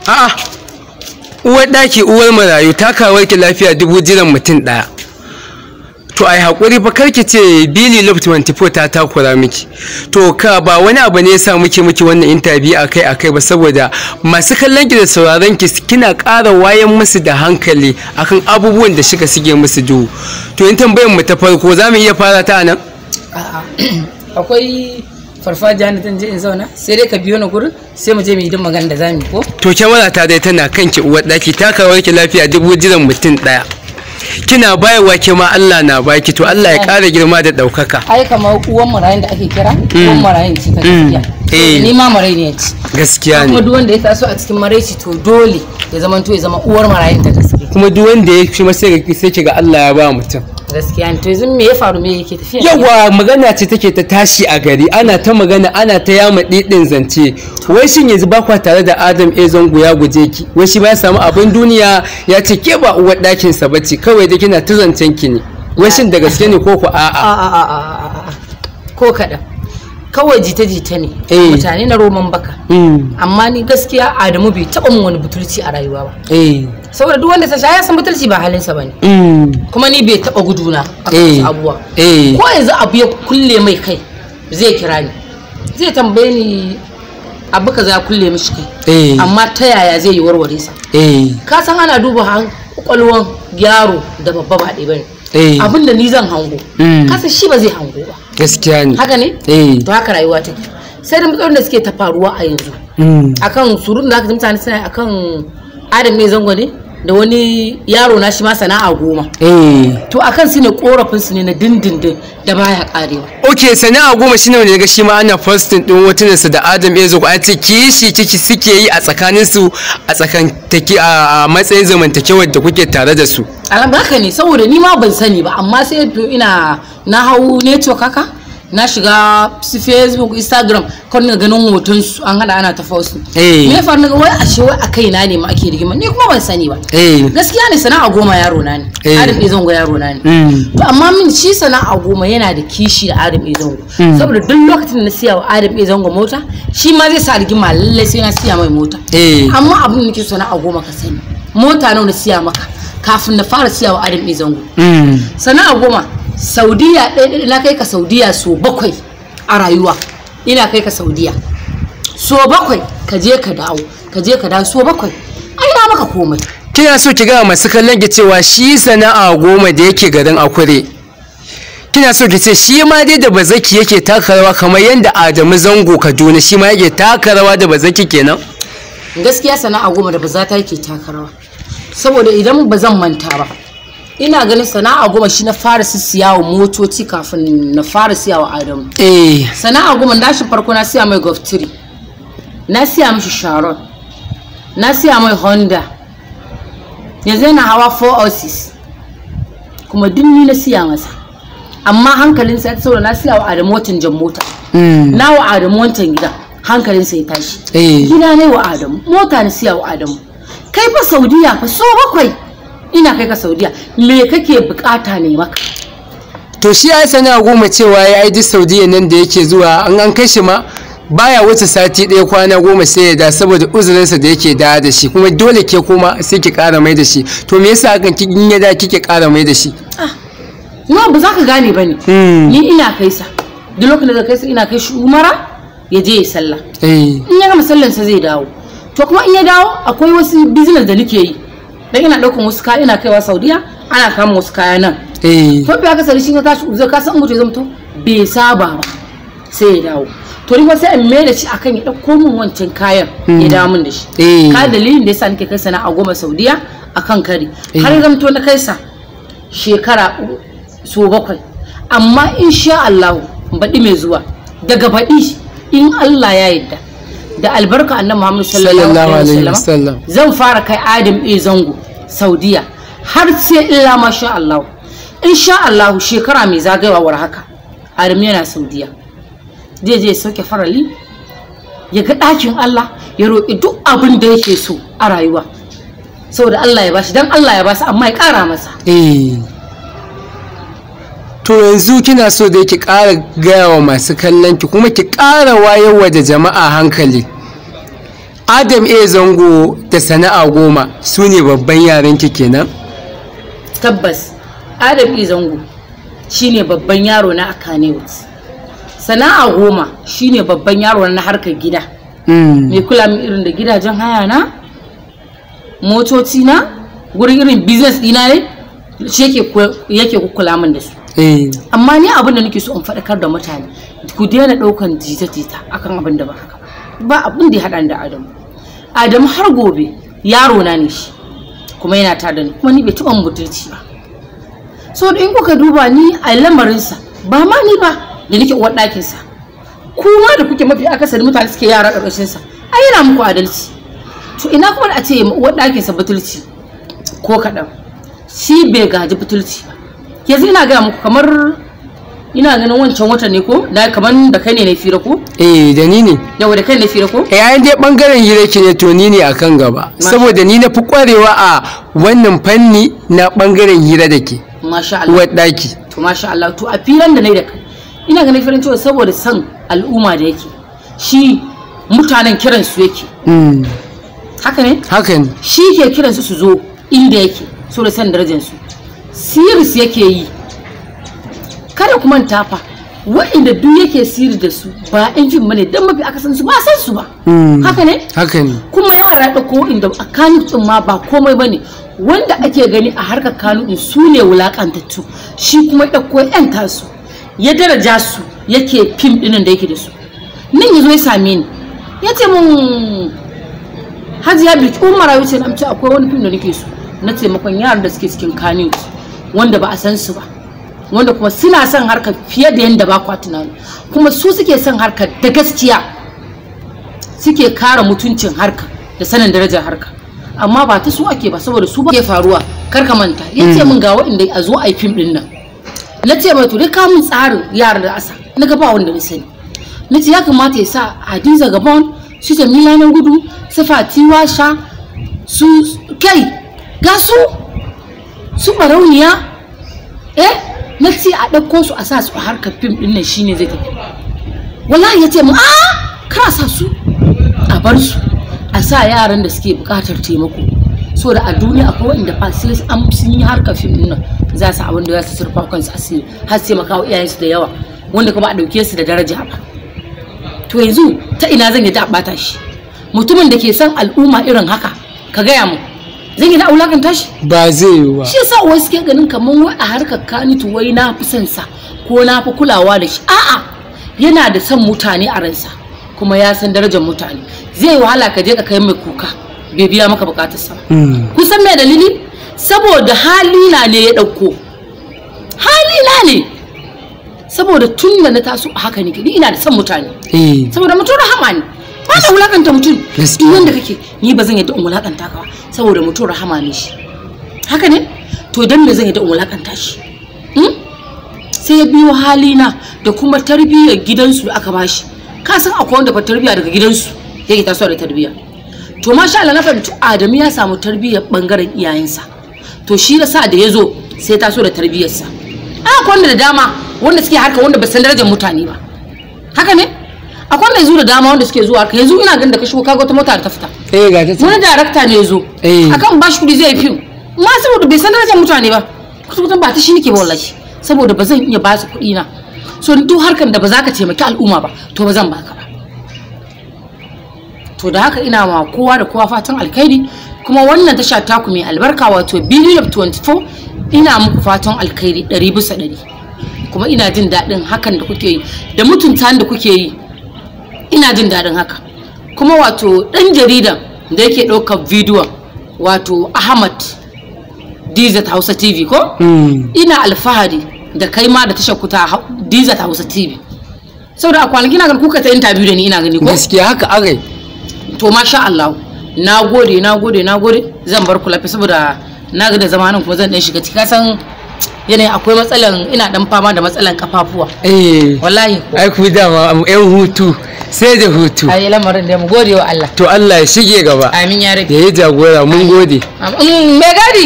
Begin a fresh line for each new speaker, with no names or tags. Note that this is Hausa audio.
A'a, uwar ɗaki uwar marayu, takawar ki lafiya dubu jiran mutum ɗaya. To ai haƙuri fa, karki ce Billy Love 24 ta takura miki. To ka ba wani abu ne yasa muke miki wannan interview akai akai ba, saboda masu kallon ki da sauraron ki kina ƙara wayan musu da hankali akan abubuwan da suka shige musu duhu. To in tambayar mu ta farko za mu iya fara ta nan?
A'a, akwai farfajiya na zan je in zauna, sai dai ka biyo ni gurin, sai mu je mu yi duk magana da zamu yi ko?
To kyamara ta dai tana kanki, uwar ɗaki, takawar ki lafiya dubu jiran mutum ɗaya. Kina bayarwa ke ma Allah na baki, to Allah ya ƙara girma da ɗaukaka.
Ai kamar uwan marayun da ake kira, uwan marayun ce ta gaskiya. Ni ma marayi ne ci.
Gaskiya ne.
Kuma duk wanda ya taso a cikin maraici to dole ya zama to ya zama uwar marayun ta gaske.
Kuma duk wanda ya fi sai ki ga Allah ya ba mutum.
Gaskiya ne. To yanzu me ya faru, me yake tafiya?
Yawa, magana ce take ta tashi a gari, ana ta magana, ana ta yama didin zance. Wai shin yanzu ba kwa tare da Adam A Zango ya guje ki? Wai shi ba ya samu abin duniya ya ce ke ba uwar ɗakin sa bace, kawai dai kina ta zancen ki ne. Wai shin da gaske ne ko ku a'a?
A'a, ko kaɗan. Kawai jita-jita ne. Mutane na roman baka. Amma ni gaskiya Adamu bai taɓa min wani butulci a rayuwa ba. Saboda duk wanda ya san butulci ba halinsa bane. Kuma ni bai taɓa guduna a kan abubuwa. Ko yanzu abu ya kulle mai kai zai kira ni. Zai tambaye ni abu kaza ya kulle mishi kai. Amma ta yaya zai yi warware sa? Ka san ana duba kwakwalwan yaro da babba ba ɗaya bane. Abin da ni zan hango, kasa shi ba zai hango ba.
Gaskiya ne.
Haka ne? To haka rayuwa take. Sai da matsalolin da suke ta faruwa a yanzu akan surun da aka mutane suna akan Adam mai zango ne da wani yaro na shi ma sana'a goma. To akan su ne korafin su ne na dindindin da baya karewa.
Okay, sana'a goma shine wanda daga shi ma ana posting din hotunan sa da Adam ya zo, an ce kishi kiki suke yi a tsakanin su, a tsakantake a matsayin zamantakewar da kuke tare da su.
Alhamdu haka ne, saboda ni ma ban sani ba, amma sai ina na hau network haka na shiga su Facebook, Instagram, kan na ganin hoton su an hada ana ta post. Me faru na wai ashe wai a kaina ne ma ake rigima, ni kuma ban sani ba. Gaskiya ne sana'a goma yaro na ne. Adam A Zango yaro na ne. To amma min shi sana'a goma yana da kishi da Adam A Zango. Saboda duk lokacin da na siya wa Adam A Zango mota, shi ma zai sa rigima lallai sai na siya mai mota. Amma abin da nake sana'a goma ka sani, mota nawa na siya maka kafin na fara siya wa Adam A Zango. Sana'a goma Saudiya ɗaya na kai ka Saudiya so 7 a rayuwa. Ina kai ka Saudiya so 7, ka je ka dawo, ka je ka dawo so 7. Ai na maka komai.
Kina so ki ga masu kallon ki cewa shi sana'a goma da yake garin Akure, kina so ki ce shi ma dai da bazaki yake taka rawa kamar yadda Adamu Zango Kaduna shi ma yake taka rawa da bazaki kenan?
Gaskiya sana'a goma da bazata yake taka rawa. Saboda idan ba zan manta ba, ina ganin sana'a goma shi na fara siya wa motoci kafin na fara siya wa Adamu. Sana'a goma nashin farko na siya mai Golf 3, na siya mishi Sharon, na siya mai Honda, yanzu yana hawa 406, kuma duk ni na siya masa. Amma hankalinsa ya saboda na siya wa Adamu watan jan mota, na wa Adamu wancan gida, hankalinsa ya tashi. Gida ne wa Adamu, mota na siya wa Adamu. Kai fa Saudiya fa so 7 ina kai ka Saudiya, me kake bukata ne maka?
To shi ya sana'a goma cewa ya yi Saudiya nan da yake zuwa, an kai shi ma baya wuce sati ɗaya kwana 10 sai ya da, saboda uzurinsa da yake da da shi, kuma dole ke kuma sai ki ƙara mai da shi. To me yasa hakan kin ya da kike ƙara mai da shi?
No, ba za ka gane ba ne. Ni ina kai sa duk lokacin da kai sa ina kai shi umara ya je ya sallah. In ya gama sallansa zai dawo. To kuma in ya dawo akwai wasu business da nake yi. Dan ina daukan wasu kaya ina kaiwa Saudiya, ana kama wasu kaya nan. To bai aka sani shi ka tashi zai ka san mutum zai bai saba ba sai ya dawo. To ni kuma sai in mai da shi akan ya dauko min wancan kayan ya dawo min da shi. Ka dalilin da yasa nake kai sana'a goma Saudiya akan kari. Har zamto na kai sa shekara so 7. Amma insha Allah baɗi mai zuwa, daga baɗi in Allah ya yarda da albarka annabi Muhammad sallallahu alaihi wasallam zan fara kai Adam A Zango Saudiya har sai illa masha Allah. Insha Allah shekara mai zagayowa war haka Adam yana Saudiya, zai je sauke farali, ya ga ɗakin Allah, ya roƙi duk abin da yake so a rayuwa, saboda Allah ya bashi, dan Allah ya bashi, amma ya ƙara masa.
To yanzu kina so da ki ƙara gaya wa masu kallon ki kuma ki ƙara wayarwa da jama'a hankali. Adam A Zango da Sana'a Goma su ne babban yaran ki kenan?
Tabbas Adam A Zango shine babban yaro na a Kannywood. Sana'a Goma shine babban yaro na harkar gida. Mai kula min irin da gidajen haya na, motoci na, gurin irin business dina ne, shi yake kula min da su. Amma ni abin da nake so in faɗakar da mutane, ku daina ɗaukan jita-jita akan abin da ba haka ba. Abin da ya haɗa da Adamu. Adamu har gobe yaro na ne shi, kuma yana tare da ni, kuma ni bai taɓa mutunci ba. So in kuka duba ni a lamarinsa, ba ma ni ba da nake uwar ɗakinsa, kuma da kuke mafi akasari mutane suke yara ƙarƙashinsa, ai yana muku adalci. To ina kuma da a ce uwar ɗakinsa butulci ko kaɗan, shi bai gaji butulci ba. Yanzu ina gaya muku, kamar ina ganin wancan watan ne ko da kamar da kai ne na fira ko?
Eh, da ni ne.
Yawa, da kai ne fira ko?
Eh, an dai bangaren hira ki ne, to ni ne akan gaba, saboda ni na fi kwarewa a wannan fanni na bangaren hira da ke.
Masha Allah.
Uwar daki.
To masha Allah, to a firan da nayi da kai, ina ganin firan cewa saboda san al'umma da yake, shi mutanen kiran su yake. Haka ne?
Haka ne.
Shi ke kiran su su zo inda yake, saboda san darajar su. Series yake yi. Kada ku manta fa, waɗanda duk yake siri da su ba yan fim bane, dan mafi aka san su ba san su ba. Haka ne?
Haka ne.
Kuma yara ɗauko inda a Kano ɗin ma ba komai bane, wanda ake gani a harkar Kano ɗin su ne wulaƙantattu, shi kuma ɗauko yan tasu ya daraja su, yake fim ɗinin da yake da su. Nan ya zo ya same ni, ya ce mun Hajiya Bilki Umar ya ce na ce akwai wani fim da nake so na taimakon yaran da suke cikin Kano wanda ba a san su ba, wanda kuma suna son harkar fiye da yadda ba kwa tunani, kuma su suke son harkar da gaskiya, suke kare mutuncin harkar da sanin darajar harkar, amma ba ta su ake ba, saboda su ba ke faruwa. Kar ka manta ya ce min ga waɗanda a zo a yi fim ɗin nan. Na ce mai to dai ka min tsarin yaran da asa, na ga ba wanda na sani. Na ce ya kamata ya sa Hadiza Gabon, su Jamila na Gudu, su Fati Washa, su kai ga su Barauniya, na ce a ɗauko su a sa su a harkar fim ɗin nan shine zai tafi. Wallahi ya ce mu a kar a sa su, a bar su, a sa yaran da suke buƙatar taimako. So da a duniya akwai waɗanda fa sai an sun yi harkar fim ɗin nan za su abin da za su surfa kansu asiri, har su taimaka wa iyayensu da yawa, wanda kuma a ɗauke su da daraja ba. To yanzu ta ina zan yi ta ɓata shi? Mutumin da ke son al'umma irin haka, ka gaya mu, zan yi da wulakanta shi?
Ba zai yi ba.
Shi yasa wai suke ganin kamar wai a harkar Kanitu wai na fi son sa ko na fi kulawa da shi. A'a, yana da son mutane a ransa, kuma ya san darajar mutane. Zai wahala ka je ka kai mai kuka bai biya maka bukatar sa. Kusan me dalili? Saboda halina ne ya dauko. Halina ne. Saboda tun da na taso a haka nake, ni ina da son mutane. Saboda mutum rahama ne. Ba na wulakanta mutum. Duk wanda kake, ni ba zan yadda in wulakanta ka ba, saboda mutum rahama ne shi. Haka ne? To dan me zan yadda in wulakanta shi? Sai ya biyo halina da kuma tarbiyyar gidansu da aka bashi. Ka san akwai wanda ba tarbiyya daga gidansu yake tasowa da tarbiyya. To masha Allah na fahimci Adamu ya samu tarbiyyar bangaren iyayensa. To shi yasa da ya zo sai taso da tarbiyyarsa. Akwai wanda da dama wanda suke harka wanda ba san darajar mutane ba. Haka ne? Akwai wanda yanzu da dama wanda suke zuwa harka yanzu ina ganin da ka shigo kaga wata mota da ta fita.
Eh, ga ta.
Wani darakta ne yazo. Akan bashi kudi zai fim. Ma saboda bai san darajar mutane ba. Kusa ba ta shi nake ba wallahi. Saboda ba zan iya ba su kuɗi na. So duk harkan da ba za ka taimaki al'umma ba, to ba zan baka ba. To da haka ina ma kowa da kowa fatan alkhairi, kuma wannan tasha taku mai albarka wato Billy 24, ina muku fatan alkhairi 100%. Kuma ina jin daɗin hakan da kuke yi da mutunta da kuke yi, ina jin daɗin haka. Kuma wato ɗan jaridan da yake ɗaukar bidiyon wato Ahmad DZ Hausa TV ko? Ina alfahari da kai ma da tashar kuta DZ Hausa TV. Saboda a kwanaki na ganin kuka ta interview da ni ina gani ko?
Gaskiya haka akai.
To masha Allah, na gode, na gode, na gode. Zan bar ku lafiya saboda na ga da zamanin kuma zan dan shiga ciki. Ka san yanayin akwai matsalan, ina dan fama da matsalan kafafuwa.
Eh.
Wallahi.
Ai ku dama yan hutu sai da hutu.
Ai lamarin da mu gode wa Allah.
To Allah ya shige gaba.
Amin ya rabbi.
Ya yi jagora, mun gode.
Me gadi.